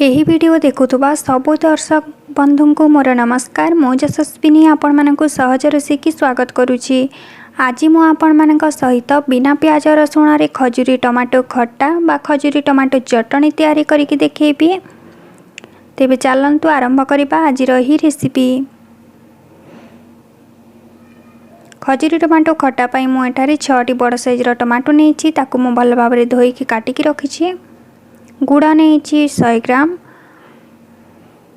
ଏହି ଭିଡ଼ିଓ ଦେଖୁଥିବା ସବୁ ଦର୍ଶକ ବନ୍ଧୁଙ୍କୁ ମୋର ନମସ୍କାର। ମୁଁ ଯଶସ୍ୱିନୀ ଆପଣମାନଙ୍କୁ ସହଜ ରୋଷେଇକି ସ୍ୱାଗତ କରୁଛି। ଆଜି ମୁଁ ଆପଣମାନଙ୍କ ସହିତ ବିନା ପିଆଜ ରସୁଣରେ ଖଜୁରୀ ଟମାଟୋ ଖଟା ବା ଖଜୁରୀ ଟମାଟୋ ଚଟଣି ତିଆରି କରିକି ଦେଖେଇବି। ତେବେ ଚାଲନ୍ତୁ ଆରମ୍ଭ କରିବା ଆଜିର ଏହି ରେସିପି। ଖଜୁରୀ ଟମାଟୋ ଖଟା ପାଇଁ ମୁଁ ଏଠାରେ 6ଟି ବଡ଼ ସାଇଜ୍ର ଟମାଟୋ ନେଇଛି। ତାକୁ ମୁଁ ଭଲ ଭାବରେ ଧୋଇକି କାଟିକି ରଖିଛି। ଗୁଡ଼ ନେଇଛି 100 ଗ୍ରାମ,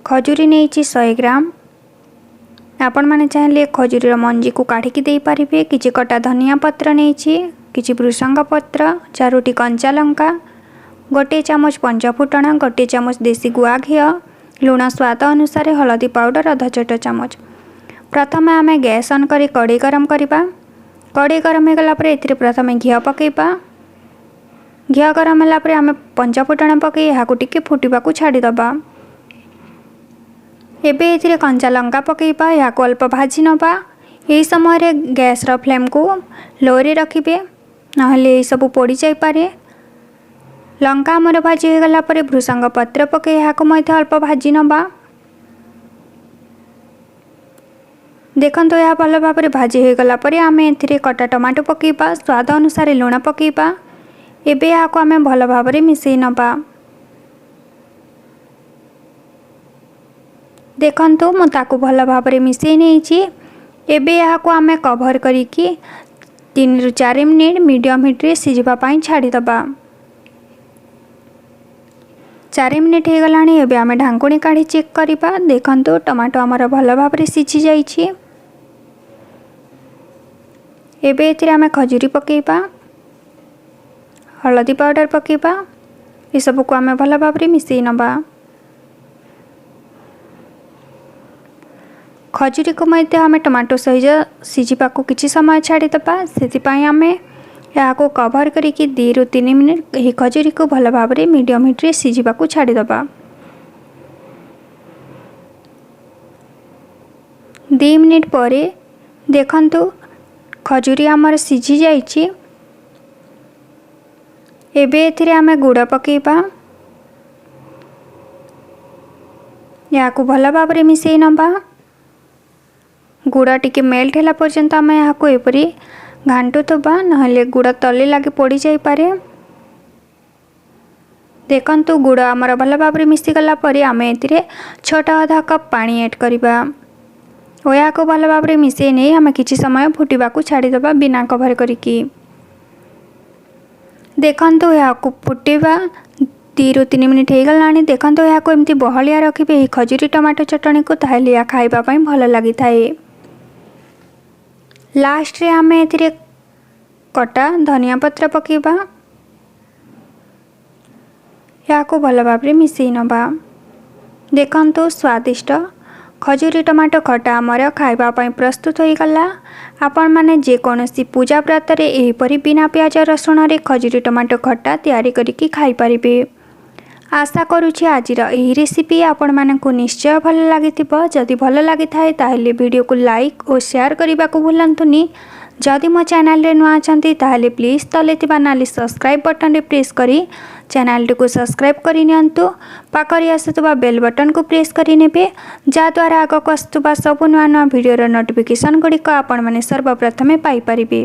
ଖଜୁରୀ ନେଇଛି 100 ଗ୍ରାମ। ଆପଣମାନେ ଚାହିଁଲେ ଖଜୁରୀର ମଞ୍ଜିକୁ କାଢ଼ିକି ଦେଇପାରିବେ। କିଛି କଟା ଧନିଆ ପତ୍ର ନେଇଛି, କିଛି ଭୃସଙ୍ଗ ପତ୍ର, 4ଟି କଞ୍ଚା ଲଙ୍କା, 1 ଚାମଚ ପଞ୍ଚଫୁଟଣ, 1 ଚାମଚ ଦେଶୀ ଗୁଆ ଘିଅ, ଲୁଣ ସ୍ୱାଦ ଅନୁସାରେ, ହଳଦୀ ପାଉଡ଼ର ଅଧ ଛୋଟ ଚାମଚ। ପ୍ରଥମେ ଆମେ ଗ୍ୟାସ୍ ଅନ୍ କରି କଡ଼େଇ ଗରମ କରିବା। କଡ଼େଇ ଗରମ ହୋଇଗଲା ପରେ ଏଥିରେ ପ୍ରଥମେ ଘିଅ ପକାଇବା। ଘିଅ ଗରମ ହେଲା ପରେ ଆମେ ପଞ୍ଚଫୁଟଣ ପକାଇ ଏହାକୁ ଟିକେ ଫୁଟିବାକୁ ଛାଡ଼ିଦେବା। ଏବେ ଏଥିରେ କଞ୍ଚା ଲଙ୍କା ପକାଇବା, ଏହାକୁ ଅଳ୍ପ ଭାଜି ନେବା। ଏହି ସମୟରେ ଗ୍ୟାସ୍ର ଫ୍ଲେମ୍କୁ ଲୋରେ ରଖିବେ, ନହେଲେ ଏସବୁ ପୋଡ଼ି ଯାଇପାରେ। ଲଙ୍କା ଆମର ଭାଜି ହୋଇଗଲା ପରେ ଭୃସଙ୍ଗ ପତ୍ର ପକାଇ ଏହାକୁ ମଧ୍ୟ ଅଳ୍ପ ଭାଜି ନେବା। ଦେଖନ୍ତୁ, ଏହା ଭଲ ଭାବରେ ଭାଜି ହୋଇଗଲା ପରେ ଆମେ ଏଥିରେ କଟା ଟମାଟୋ ପକାଇବା, ସ୍ୱାଦ ଅନୁସାରେ ଲୁଣ ପକାଇବା। ଏବେ ଏହାକୁ ଆମେ ଭଲ ଭାବରେ ମିଶାଇ ନେବା। ଦେଖନ୍ତୁ, ମୁଁ ତାକୁ ଭଲ ଭାବରେ ମିଶାଇ ନେଇଛି। ଏବେ ଏହାକୁ ଆମେ କଭର୍ କରିକି 3ରୁ 4 ମିନିଟ୍ ମିଡ଼ିୟମ୍ ହିଟ୍ରେ ସିଝିବା ପାଇଁ ଛାଡ଼ିଦେବା। 4 ମିନିଟ୍ ହେଇଗଲାଣି। ଏବେ ଆମେ ଢାଙ୍କୁଣୀ କାଢ଼ି ଚେକ୍ କରିବା। ଦେଖନ୍ତୁ, ଟମାଟୋ ଆମର ଭଲ ଭାବରେ ସିଝି ଯାଇଛି। ଏବେ ଏଥିରେ ଆମେ ଖଜୁରୀ ପକାଇବା, ହଳଦୀ ପାଉଡ଼ର ପକାଇବା। ଏସବୁକୁ ଆମେ ଭଲ ଭାବରେ ମିଶାଇ ନେବା। ଖଜୁରୀକୁ ମଧ୍ୟ ଆମେ ଟମାଟୋ ସହିତ ସିଝିବାକୁ କିଛି ସମୟ ଛାଡ଼ିଦେବା। ସେଥିପାଇଁ ଆମେ ଏହାକୁ କଭର୍ କରିକି 2ରୁ 3 ମିନିଟ୍ ଏହି ଖଜୁରୀକୁ ଭଲ ଭାବରେ ମିଡ଼ିୟମ୍ ହିଟ୍ରେ ସିଝିବାକୁ ଛାଡ଼ିଦେବା। 2 ମିନିଟ୍ ପରେ ଦେଖନ୍ତୁ, ଖଜୁରୀ ଆମର ସିଝି ଯାଇଛି। ଏବେ ଏଥିରେ ଆମେ ଗୁଡ଼ ପକାଇବା, ଏହାକୁ ଭଲ ଭାବରେ ମିଶାଇ ନେବା। ଗୁଡ଼ ଟିକେ ମେଲ୍ଟ ହେଲା ପର୍ଯ୍ୟନ୍ତ ଆମେ ଏହାକୁ ଏପରି ଘାଣ୍ଟୁଥିବା, ନହେଲେ ଗୁଡ଼ ତଲେ ଲାଗି ପୋଡ଼ି ଯାଇପାରେ। ଦେଖନ୍ତୁ, ଗୁଡ଼ ଆମର ଭଲ ଭାବରେ ମିଶିଗଲା ପରେ ଆମେ ଏଥିରେ ଛୋଟ ଅଧା କପ୍ ପାଣି ଆଡ଼୍ କରିବା ଓ ଏହାକୁ ଭଲ ଭାବରେ ମିଶାଇ ନେଇ ଆମେ କିଛି ସମୟ ଫୁଟିବାକୁ ଛାଡ଼ିଦେବା ବିନା କଭର୍ କରିକି। ଦେଖନ୍ତୁ, ଏହାକୁ ଫୁଟିବା 2ରୁ 3 ମିନିଟ୍ ହେଇଗଲାଣି। ଦେଖନ୍ତୁ, ଏହାକୁ ଏମିତି ବହଳିଆ ରଖିବେ ଏହି ଖଜୁରୀ ଟମାଟୋ ଚଟଣିକୁ, ତାହେଲେ ଏହା ଖାଇବା ପାଇଁ ଭଲ ଲାଗିଥାଏ। ଲାଷ୍ଟରେ ଆମେ ଏଥିରେ କଟା ଧନିଆ ପତ୍ର ପକାଇବା, ଏହାକୁ ଭଲ ଭାବରେ ମିଶାଇ ନେବା। ଦେଖନ୍ତୁ, ସ୍ୱାଦିଷ୍ଟ ଖଜୁରୀ ଟମାଟୋ ଖଟା ଆମର ଖାଇବା ପାଇଁ ପ୍ରସ୍ତୁତ ହୋଇଗଲା। ଆପଣମାନେ ଯେକୌଣସି ପୂଜା ବ୍ରତରେ ଏହିପରି ବିନା ପିଆଜ ରସୁଣରେ ଖଜୁରୀ ଟମାଟୋ ଖଟା ତିଆରି କରିକି ଖାଇପାରିବେ। ଆଶା କରୁଛି ଆଜିର ଏହି ରେସିପି ଆପଣମାନଙ୍କୁ ନିଶ୍ଚୟ ଭଲ ଲାଗିଥିବ। ଯଦି ଭଲ ଲାଗିଥାଏ, ତାହେଲେ ଭିଡ଼ିଓକୁ ଲାଇକ୍ ଓ ସେୟାର କରିବାକୁ ଭୁଲନ୍ତୁନି। ଯଦି ମୋ ଚ୍ୟାନେଲରେ ନୂଆ ଅଛନ୍ତି, ତାହେଲେ ପ୍ଲିଜ୍ ତଲେ ଥିବା ନାଲି ସବସ୍କ୍ରାଇବ୍ ବଟନରେ ପ୍ରେସ୍ କରି ଚ୍ୟାନେଲଟିକୁ ସବସ୍କ୍ରାଇବ୍ କରିନିଅନ୍ତୁ। ପାଖରେ ଆସୁଥିବା ବେଲ୍ ବଟନକୁ ପ୍ରେସ୍ କରିନେବେ, ଯାହାଦ୍ୱାରା ଆଗକୁ ଆସୁଥିବା ସବୁ ନୂଆ ନୂଆ ଭିଡ଼ିଓର ନୋଟିଫିକେସନ୍ ଗୁଡ଼ିକ ଆପଣମାନେ ସର୍ବପ୍ରଥମେ ପାଇପାରିବେ।